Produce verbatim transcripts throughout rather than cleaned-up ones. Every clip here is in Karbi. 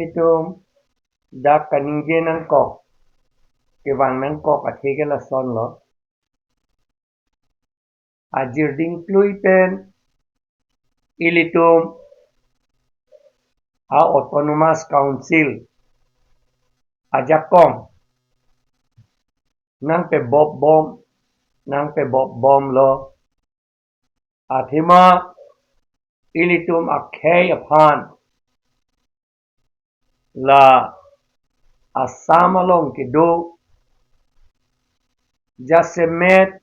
Ilitum dak kaningje nangkok, kevang nangkok athe ke lasonlo. Ajirding klui pen ilitum a-Autonomous Council ajakong nangpebop bom, nangpebop bomlo. Athema ilitum akhei aphan la Assam along kedo jasemet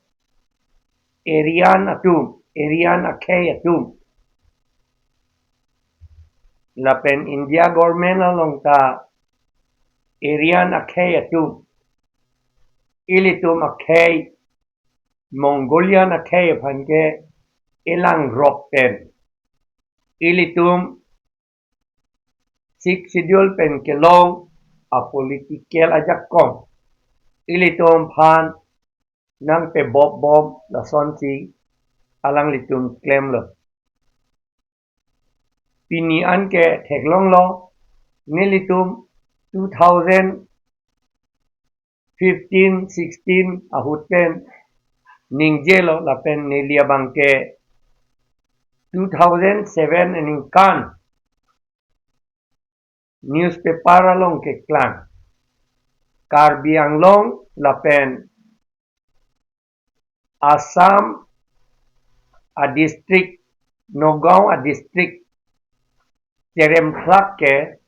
Aryan atum, Aryan akhei atum, lapen India government along ta Aryan akhei atum, ilitum akhei Mongolian akhei aphan ke elang rok pen ilitum Sixth Schedule pen kelong a-political ajakong ilitum aphan nangpebop bom lasonsi alanglitum klemlo. Pini anke theklonglo, nelitum two thousand fifteen sixteen ahut pen ningjelo, lapen neli abangke two thousand seven aningkan newspaper along keklang. Karbi Anglong lapen Assam a-district, Nagaon a-district cheremthlak ke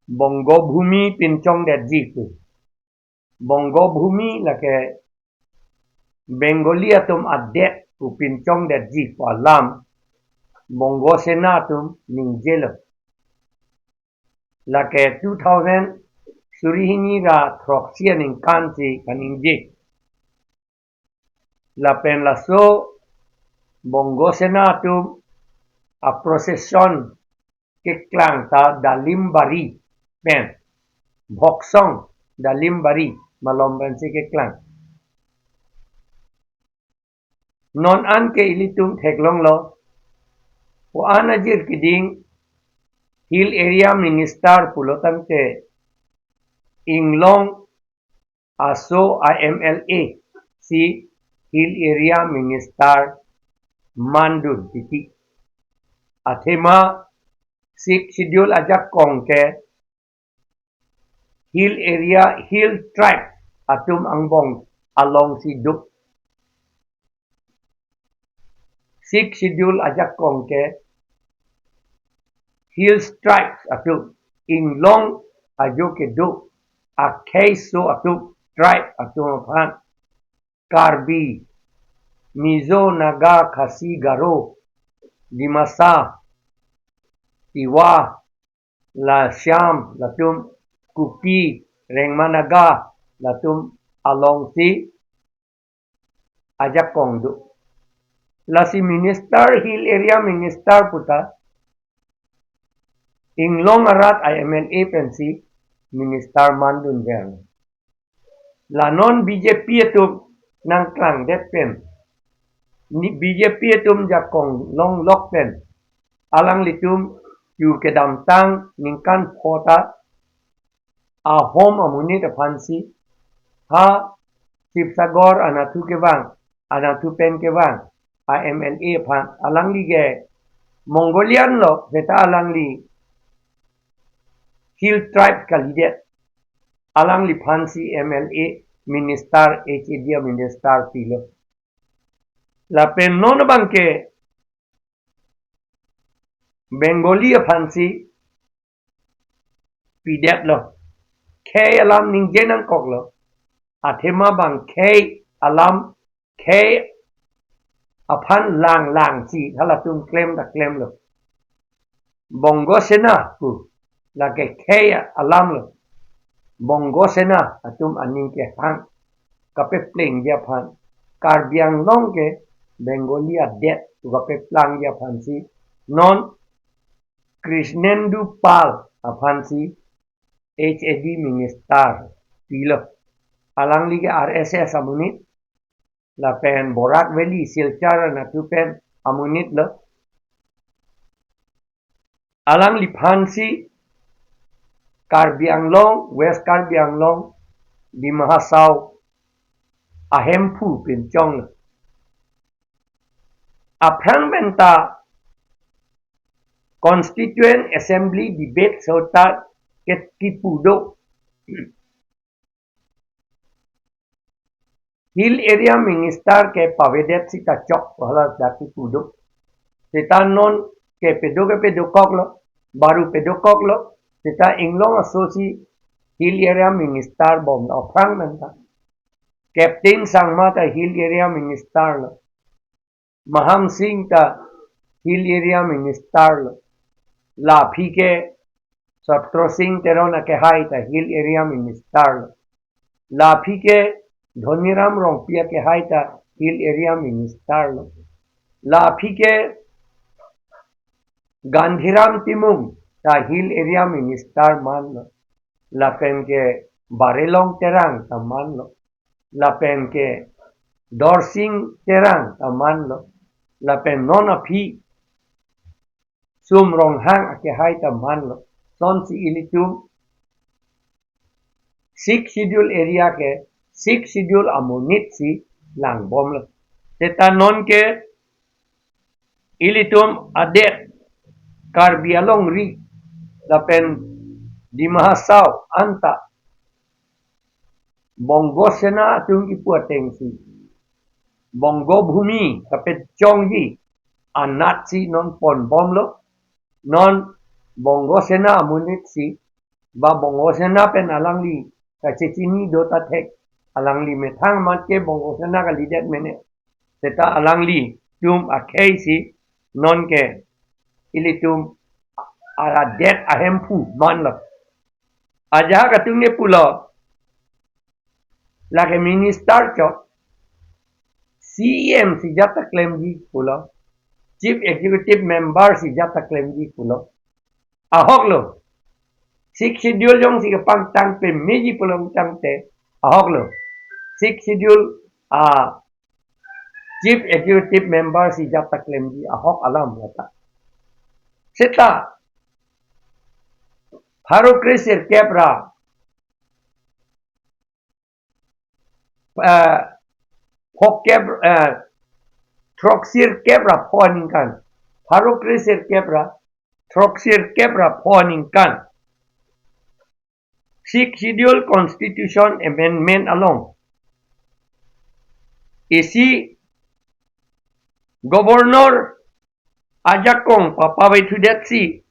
Bongo Bhumi pinchongdetji pu. Bongo Bhumi lake Bengali atum adet pu pinchongdetji pu alam Bongo Sena atum ningjelo. Lake two thousand suri hini ra throksi aningkan si kaningje. Lapen laso Bongo Sena atum a-procession keklang ta Dalimbari pen, Bhoksong Dalimbari malom pensi keklang. Non anke ilitum theklonglo, ko-an ajir keding Hill Area Minister pulo tangte inglong aso a-M L A si Hill Area Minister mandun titi. Athema Sixth Schedule ajakong ke Hill Area, Hill Tribe atum angbong alongsi do. Sixth Schedule ajakong ke Hill Tribes atum, inglong ajo kedo akhei aso atum, tribe atum aphan, Karbi, Mizo, Naga, Khasi, Garo, Dimasa, Tiwa, la Shyam, latum Kuki, Rengma Naga, latum alongsi ajakong do. Lasi minister, Hill Area Minister puta inglong arat a-M L A pensi minister mandun ver. La non B J P atum nangklangdet pen, ni B J P atum jakong longlok pen, alanglitum yu kedamtang ningkan pho ta ahom amonit aphansi, ha Sibsagar anatthu kevang, anatthu pen kevang a-M L A aphan, alangli ke Mongolian lo, seta alangli Hill Tribe kalidet, alangliphansi M L A minister, H A D a-minister pilo. Lapen non abangke Bengali aphansi pidetlo. Khei alam ningje nangkoklo. Athema bang khei alam, khei aphan langlangsi halatum klem ta klemlo. Bongo Sena pu lake khei alamlo. Bongo Sena atum aning kehang kapeplengji aphan, Karbi Anglong ke Bengali adet pu kapeplangji aphansi non Krishnendu Pal aphansi H A D minister pilo. Alangli ke R S S amonit, lapen Barak Valley, Silchar anatthu pen amonit lo. Alangliphansi Karbi Anglong, West Karbi Anglong, Dima Hasao ahemphu pinchong. Aphrang penta Constituent Assembly debate sota ke kipu do. Hill Area Minister ke pavedet sita chok hala dak kipu do. Sita non ke pedo ke pedokoklo, baru pedokoklo, sita Inglong asosi Hill Area Minister bom aphrang penta. Captain Sangma ta Hill Area Minister lo. Maham Singh ta Hill Area Minister lo. Laphi ke Satro Singh Teron akehai ta Hill Area Minister lo. Laphi ke Dhoniram Rongpi akehai ta Hill Area Minister lo. Laphi ke Gandhiram Timung ta Hill Area Minister man lo. Lapen ke Barelong Terang ta man lo. Lapen ke Dorsing Terang ta man lo. Lapen non aphi Sum Ronghang akehai ta man lo. Sonsi ilitum Sixth Schedule area ke Sixth Schedule amonit si lang bom lo. Seta non ke ilitum adet Karbi alongri lapen Dima Hasao anta Bongo Sena atum kipu atengsi Bongo Bhumi kapechongji anatsi non pon bom lo. Non Bongo Sena amonit si ba Bongo Sena pen alangli kachechini do ta thek, alangli methang mat ke Bongo Sena kalidet mene. Seta alanglitum akhei si non ke ilitum adet ahemphu man lo. Ajahak atum ke pulo, lake minister chok, C E M si jat ta klemji pulo, Chief Executive Member si jat ta klemji pulo. Ahok lo. Sixth Schedule jongsi kepangtang pemeji pulo tangte ahok lo. Sixth Schedule a Chief Executive Member si jat ta klemji ahok alam lata. Seta pharo kre sirkep ra, eh, phokep, eh, throksirkep ra pho aningkan. Pharo kre sirkep ra throksirkep ra pho aningkan Sixth Schedule Constitution Amendment along isi Governor ajakong papavai thudet si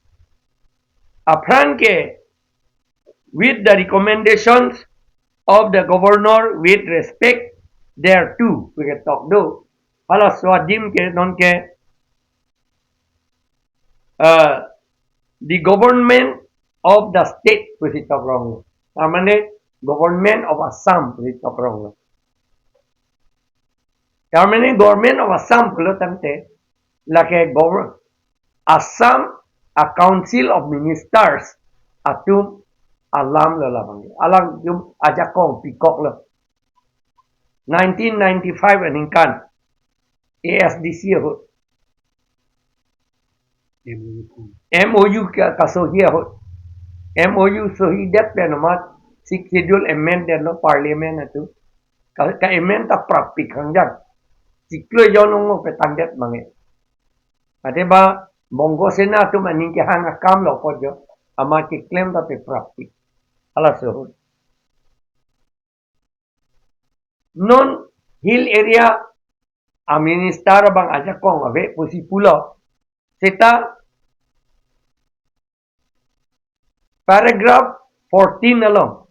aphrang ke with the recommendations of the Governor with respect thereto pu ketok do. Halaso adim ke non ke, uh, the government of the state pusi tok rong lo. Tar mane Government of Assam pusi tok rong lo. Tar mane Government of Assam pulo tangte lake govern Assam a Council of Ministers atum alam lo labang. Alangtum ajakong pikok lo. Nineteen ninety-five aningkan A S D C ahut M O U ke kasohi ahut. M O U sohidet pen amat Sixth Schedule amend detlo parliament atum. Ka, ka amend ta prappik hangjang. Chiklo jon ong petangdet mange. Ate ba Bongo Sena atum aning kehang akam lo kojo. Amat keklem ta pe prappik. Halaso ahut. Non Hill Area a minister abang ajakong ave pusi pulo. Seta paragraph fourteen along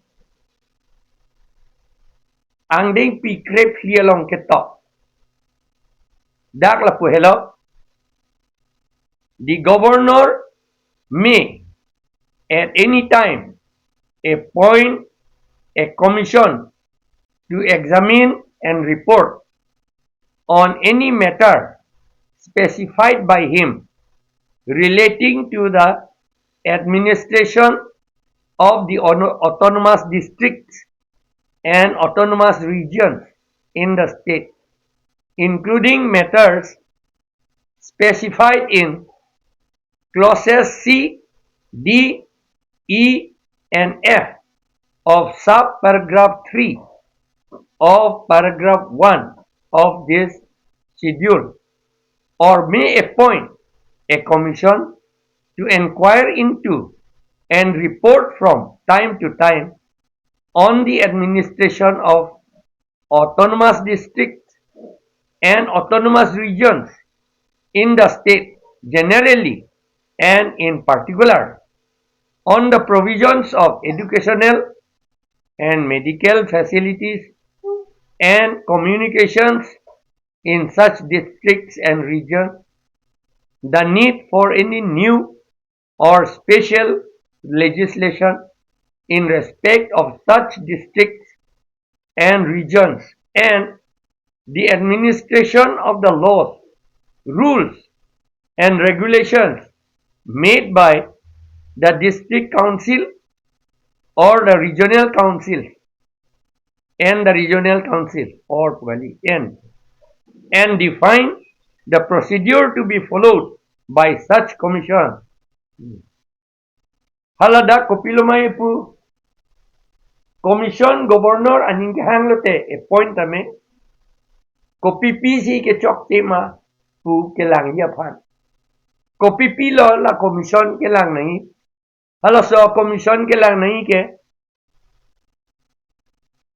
angdengpi krephli along ketok. Dak lapu helo, the governor may at any time appoint a commission to examine and report on any matter specified by him relating to the administration of the ono-, autonomous districts and autonomous regions in the state, including matters specified in clauses C, D, E, and F of sub-paragraph three of paragraph one of this schedule, or may appoint a commission to inquire into and report from time to time on the administration of autonomous districts and autonomous regions in the state generally and in particular, on the provisions of educational and medical facilities and communications in such districts and regions, the need for any new or special legislation in respect of such districts and regions, and the administration of the laws, rules, and regulations made by the district council or the regional council and the regional council or Pugani and and define the procedure to be followed by such commission. Hala dak kopilo ma pu commission governor aning kehang lote appoint tame kopipi si kechok tema pu kelang aphan. Kopipi lo la commission kelang nangji. Halaso commission kelang nangji ke,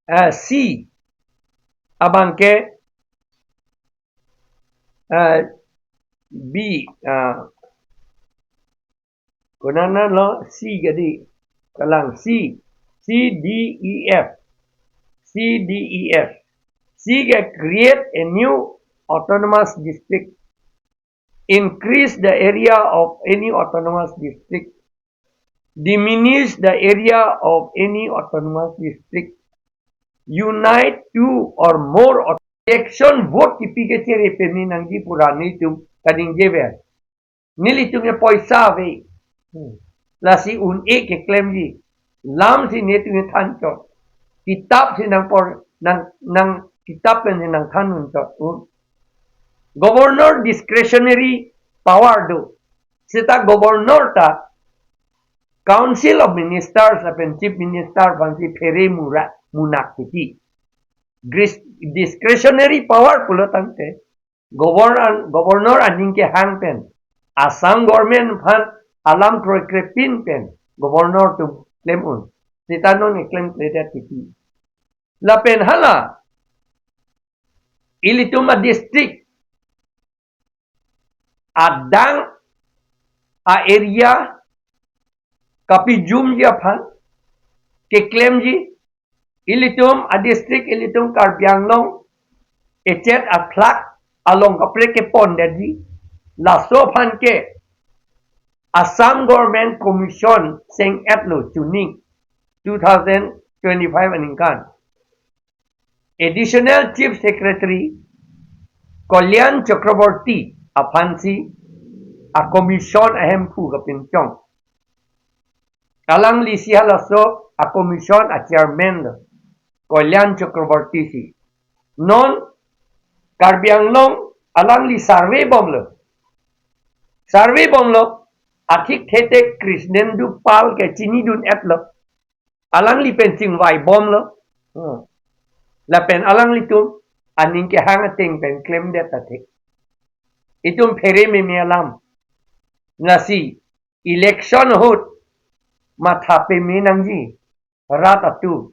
eh, C abang ke, eh, B, eh, konat lo C kadi, kalang C, C D E F, C D E F. C ke create a new autonomous district, increase the area of any autonomous district, diminish the area of any autonomous district, unite two or more aut-, election vote kipi kechere peme nangji pu ra nelitum kaningjever. Nelitum ke poisa ave. Hmm. Lasi un-e keklemji. Lam si nelitum ke thanchot. Kitap si nangpor, nang, nang kitap pen si nangthan unchot. Hmm. Governor discretionary power do. Seta governor ta Council of Ministers lapen Chief Minister aphansi phere mura munak titi. Gris-, discretionary power pulo tangte governor, governor aning kehang pen Assam government aphan alam kroikrepin pen governor atum klem un. Seta non klemkledet titi. Lapen hala ilitum a district adang a area kapijumji aphan keklemji, ilitum a district, ilitum Karbi Anglong echet aplak along kaprek kepondetji. Laso aphan ke Assam Government Commission seng-etlo chuning two thousand twenty-five aningkan. Additional Chief Secretary Kalyan Chakraborty aphansi a commission ahemphu kapinchong. Alanglisi halaso a commission a chairman lo, Kalyan Chakraborty si. Non Karbi Anglong alangli survey bomlo. Survey bomlo, athik thetek Krishnendu Pal ke chinidun-etlo. Alangli pen chingvai bomlo. Hmm. Lapen alanglitum aning kehang ateng pen klemdet ta thek. Itum phere meme alam. Lasi election ahut matha peme nangji rat atum.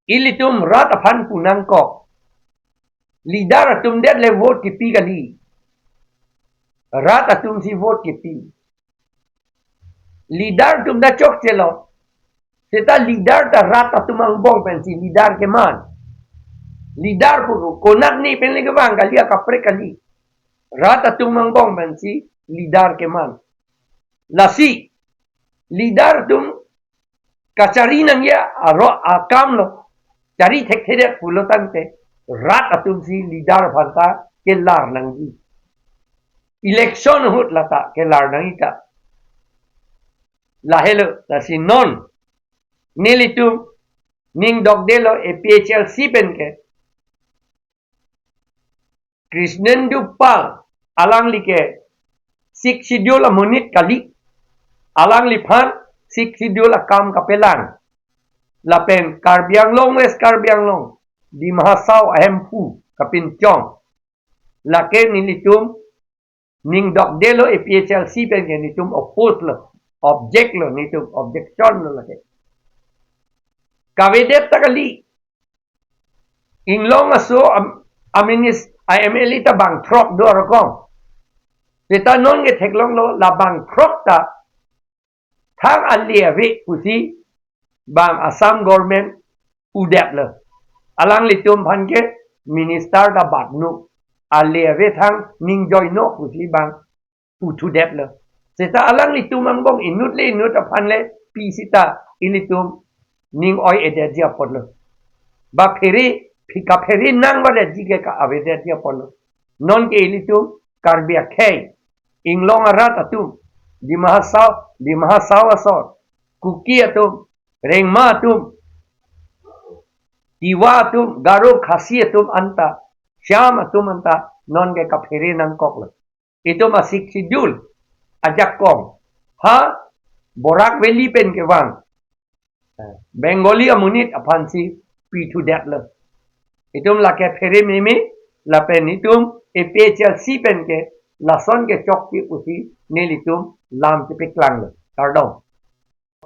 Ilitum rat aphan pu nangkok. Leader atum det le vote kipi kali. Rat atum si vote kipi. Leader atum ta chokchelo. Seta leader ta rat atum angbong pensi leader keman. Leader puro konat ni pen le kevang kali, akaprek kali. Rat atum angbong pensi leader keman. Lasi leader atum kachari nangji aro akamlo. Chari thekthedet pulo tangte rat atum si leader aphanta kelar nangji. Election ahut lata kelar nangji ta. Lahelo, lasi non nelitum ning dokdelo A P H L C pen ke Krishnendu Pal alangli ke Sixth Schedule amonit kali. Alangliphan Sixth Schedule akam kapelang. Lapen Karbi Anglong, West Karbi Anglong, Dima Hasao ahemphu kapinchong. Lake nelitum ning dokdelo, A P H L C pen ke nelitum oppose lo, object lo, nelitum objection lo lake. Kavedet ta kali. Inglong aso am-, aminis, a M L A ta bangthrok do arokom. Seta non ke theklonglo, la bangthrok ta thang ale ave pusi bang Assam government pudetlo. Alanglitum aphan ke minister ta batnu, ale ave thang ning joino pusi bang puthudetlo. Seta alanglitum angbong inut le inut aphan le pi seta ilitum ning oi-edetji apotlo. Ba phere, phi kaphere nangvadetji ke ka-avedetji apotlo. Non ke ilitum Karbi akhei, Inglong arat atum, Dima Hasao, Dima Hasao asor, Kuki atum, Rengma atum, Tiwa atum, Garo, Khasi atum anta, Shyam atum anta, non ke kaphere nangkoklo. Itum a-Sixth Schedule ajakong ha Barak Valley pen kevang, eh, Bengali amonit aphansi pithudetlo. Itum lake phere meme, lapen itum A P H L C pen ke lason kechokche pusi nelitum lam chepaklanglo. Kardom.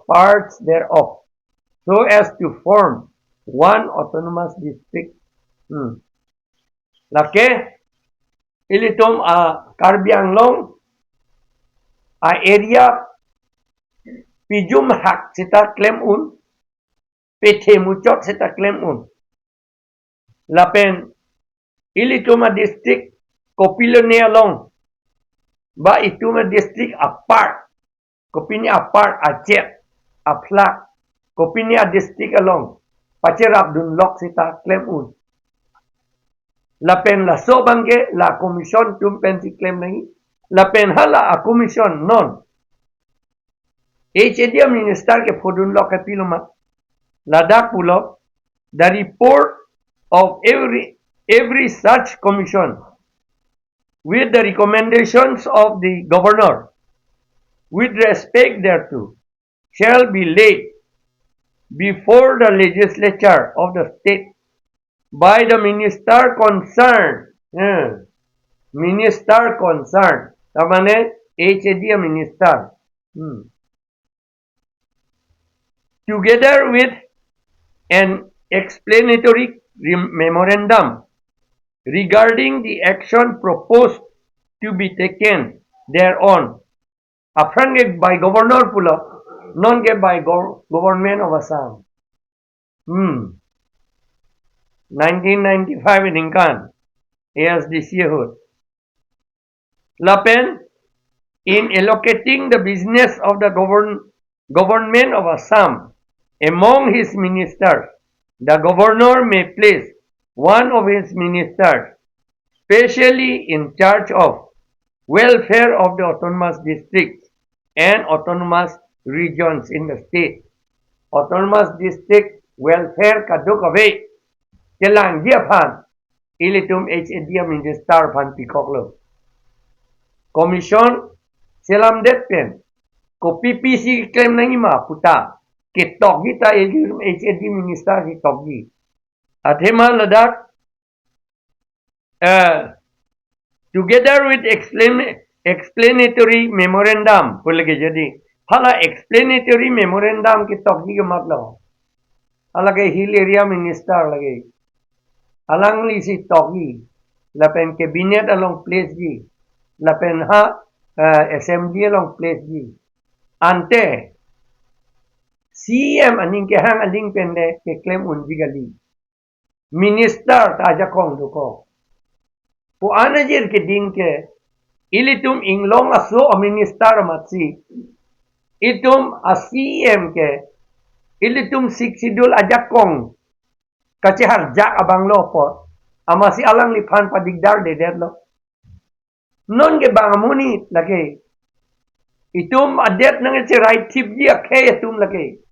Parts thereof, so as to form one autonomous district. Hmm. Lake ilitum a Karbi Anglong a-area pijum hak seta klem un, pethe muchot seta klem un. Lapen ilitum a-district kopilone along, ba itum a-district apart, kopine apart, achet, aphlak, kopine a-district along pacherapdunlok seta klem un. Lapen laso abangke la commission atum pensi klem nangji. Lapen hala a-commission non H A D a-minister kephodunlok ke piloma. Ladak pulo, the report of every, every such commission with the recommendations of the governor, with respect thereto, shall be laid before the legislature of the state by the minister concerned. Eh, minister concerned. Tar mane H A D a-minister. Hmm. Together with an explanatory rem-, memorandum regarding the action proposed to be taken thereon. Aphrang ke by governor pulo, non ke by gov-, government of Assam. Hmm. Nineteen ninety-five aningkan, A S D C ahut. Lapen, in allocating the business of the govern-, government of Assam among his ministers, the governor may place one of his ministers specially in charge of welfare of the autonomous districts and autonomous regions in the state. Autonomous district welfare kadokave kelangji aphan ilitum H A D a-minister aphan pikoklo. Commission selamdet pen kopi pisi klem nangjima puta ketokji ta ilitum H A D minister ketokji. Athema ladak, eh, together with explain-, explanatory memorandum pu lake jadi. Hala explanatory memorandum ketokji ke matlo. Hala ke Hill Area Minister lake. Alanglisi tokji. Lapen cabinet along placiji. Lapen ha, eh, assembly along placiji. Ante C M aning kehang aling pen le keklem unji kali. Minister ta ajakong dokok. Pu-an ajir keding ke, ilitum inglong aso a-minister amatsi, itum a-C M ke, ilitum Sixth Schedule ajakong kacheharjak abang lo apot, amatsi alangliphan padigdar dedetlo. Non ke bang amonit lake. Itum adet nangcherai thipji akhei atum lake.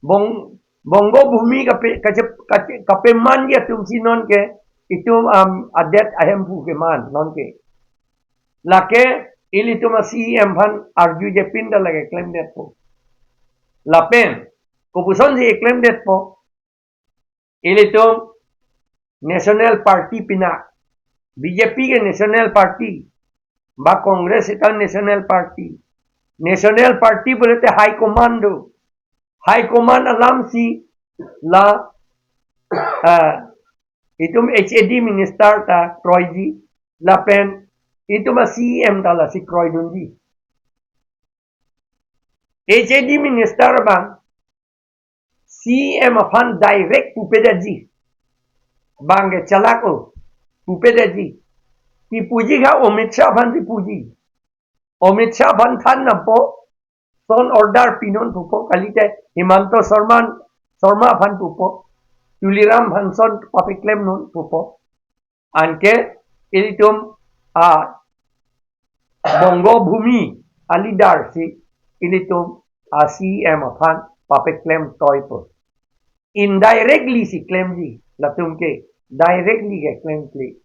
Bong-, Bongo Bhumi kape-, kache-, kache-, kapemanji atumsi non ke itum, um, adet ahemphu keman non ke. Lake ilitum a-C E M aphan arjuje pinta lake klemdetpo. Lapen, kopusonsi klemdetpo. Ilitum National Party pinak. B J P ke National Party. Ba Congress seta National Party. National Party pulote High Command do. High Command alamsi la, ah, itum H A D minister ta kroiji, lapen itum a-C E M ta lasi kroidunji. H A D minister abang C E M aphan direct pupedetji. Bang ke chalak o, pupedetji. Kipuji ke Amit Shah aphansi puji. Amit Shah aphan than nangpo, lason order pinon pupo, kalite Himanta Sarma, Sarma aphan pupo, Tuliram aphan lason papeklemnon pupo. Anke ilitum a Bongo Bhumi a leader si ilitum a C E M aphan papeklem toipo. Indirectly si klemji, latum ke directly ke klemkle.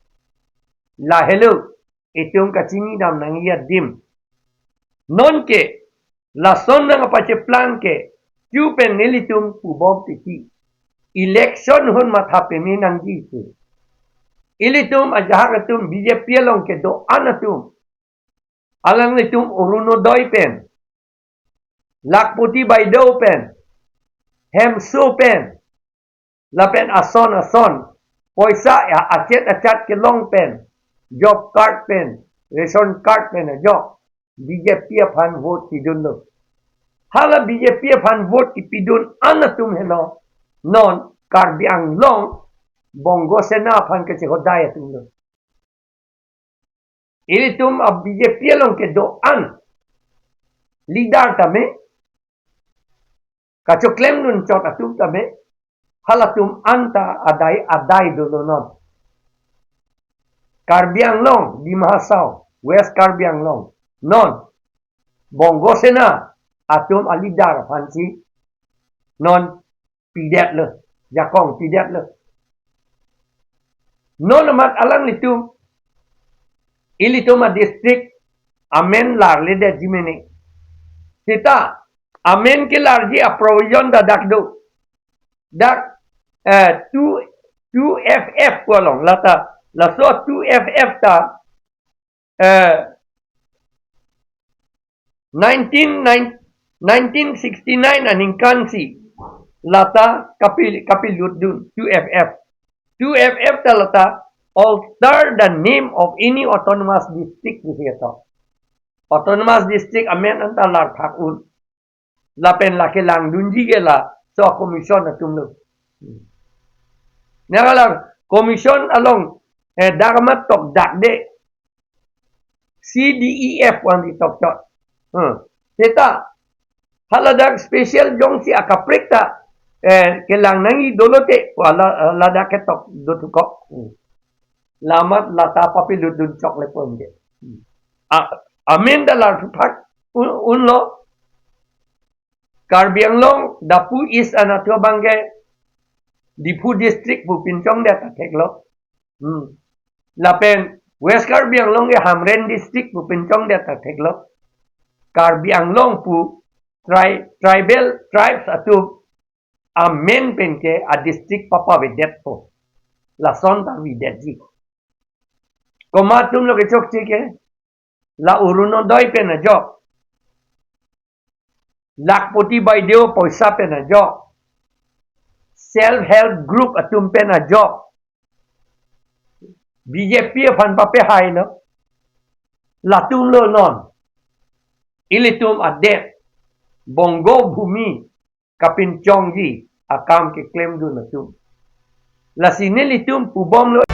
Lahelo, itum kachinidam nangji adim. Nonke, lason nangpacheplang ke, chu pen nelitum pubom titi. Election ahut matha peme nangji pu. Ilitum ajahak atum B J P along kedo-an atum, alanglitum Orunodoi pen, Lakhpati Baideo pen, Hemso pen, lapen ason ason, poisa ya achet achat kelong pen, job card pen, ration card pen ajok, B J P aphan vote pidunlo. Hala B J P aphan vote kipidun-an atum helo, non Karbi Anglong Bongo Sena aphan kachehodai atumlo. Ilitum a B J P along kedo-an leader tame, kachoklemdun chot atum tame, halatum anta adai adai dolo non. Karbi Anglong, Dima Hasao, West Karbi Anglong, non Bongo Sena atum a leader aphansi non pidetlo, jakong pidetlo. Non amat alanglitum, ilitum a district amen larledetji mene. Seta amen kelarji a provision ta dak do. Dak, eh, two, two F F pu along, lata, laso two F F ta, eh, nineteen nine, nineteen sixty-nine aningkansi lata kapi, kapilutdun two F F. Two F F ta lata alter the name of any autonomous district pusi ketok. Autonomous district amen anta larthak un. Lapen la kelangdunji ke laso commission atumlo. Nangala commission along, eh, dak amat tokdak de. C D E F wan di toktok. Hmm. Seta, haladak special jongsi akaprek ta, eh, kelang nangji dolote, hala, haladak ketok dotukok. Hmm. La amat lata papilutdun chokle ponje. Hmm. A, amen ta larthak un, unlo. Karbi Anglong, Daphu East anatthu abangke Diphu District pu pinchongdet atheklo. Hmm. Lapen West Karbi Anglong ke Hamren District pu pinchongdet atheklo. Karbi Anglong pu tri-, tribal tribes atum amen penke a district papavedetpo. Lason ta avedetji. Komat atumlo kechokche ke, la Orunodoi pen ajok, Lakhpati Baideo poisa pen ajok, self help group atum pen ajok, B J P aphan papehailo. Latumlo non ilitum adet Bongo Bhumi kapinchongji akam keklemdun atum. Lasi nelitum pubomlo.